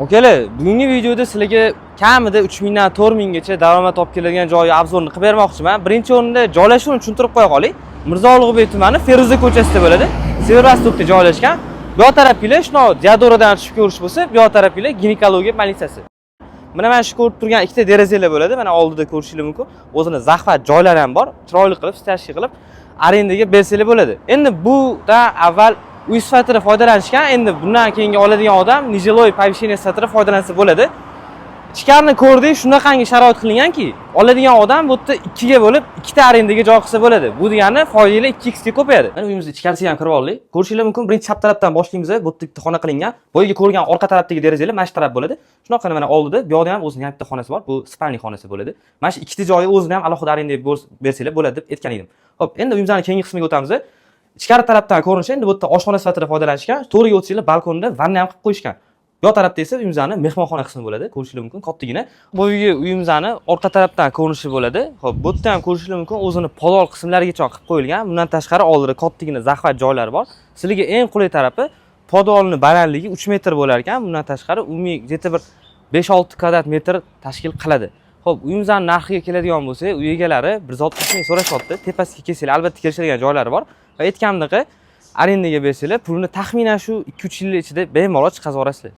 Akalar, bugungi videoda sizlarga kamida 3000 dan 4000 gacha daromad olib keladigan joyi обзор ni qilib bermoqchiman. Birinchi o'rinda joylashuvini tushuntirib qo'ya qoling. Mirzo Ulug'bek tumani, Feruza ko'chasida bo'ladi. Severvostokda joylashgan. Bu yoq tarafinglar shundoq Diadoradan tushib ko'rish bo'lsa, bu yoq tarafinglar ginekologiya больница si. Mana shu ko'rib turgan ikkita derazalar bo'ladi. Mana oldida ko'rishingiz mumkin. O'zini захват joylari ham bor. Chiroyli qilib, стяжка qilib arendaga bersanglar bo'ladi. Endi buda avval uy sifatida foydalanishgan, endi bundan keyingi oladigan odam нежилой помещение sifatida foydalansa bo'ladi. Ichkarini ko'rdik, shunaqangi sharoit qilinganki, oladigan odam bu yerda ikkiga bo'lib, ikkita arendaga joy qilsa bo'ladi. Bu degani foydalar 2x ga ko'payadi. Mana uyimizni ichkarisiga ham kirib oldik. Ko'rishingiz mumkin, birinchi chap tarafdan boshlaymiz. Bu yerda bitta xona qilingan. Boyagi ko'rgan orqa tarafdagi derazalar mana shu taraf bo'ladi. Shunaqa mana oldida bu yoqda ham o'zini ham bitta xonasi bor. Bu спальный xonasi bo'ladi. Mana shu ikkita joyi o'zini ham alohida arendaga bersanglar bo'ladi deb aytgan edim. Xo'p, endi uyimizning keyingi qismiga o'tamiz. Ichkari tarafdan ko'rinishi, endi bu yerda oshxona sifatida foydalanishgan. To'g'riga o'tsanglar, balkonda vanna ham qilib qo'yishgan. Bu yoq tarafda esa uyimizni mehmonxona qismi bo'ladi. Ko'rishingiz mumkin, kattagina. Bu uygi uyimizni orqa tarafdan ko'rinishi bo'ladi. Xo'p, bu yerda ham ko'rishingiz mumkin, o'zini podval qismlarigacha qilib qo'yilgan. Bundan tashqari oldida kattagina захват joylari bor. Sizlarga eng qulay tarafi, podvalni balandligi 3 metr bo'lar ekan. Bundan tashqari umumiy где-то bir 5-6 kvadrat metr tashkil qiladi. Xo'p, uyimizni narxiga keladigan bo'lsak, uy egalari 160 ming so'rashyapti. Tepasiga kelsanglar, albatta kelishadigan joylari bor. Va aytganimdek, arendaga bersanglar, pulini taxminan shu 2-3 yil ichida bemalol chiqazib yuborasizlar.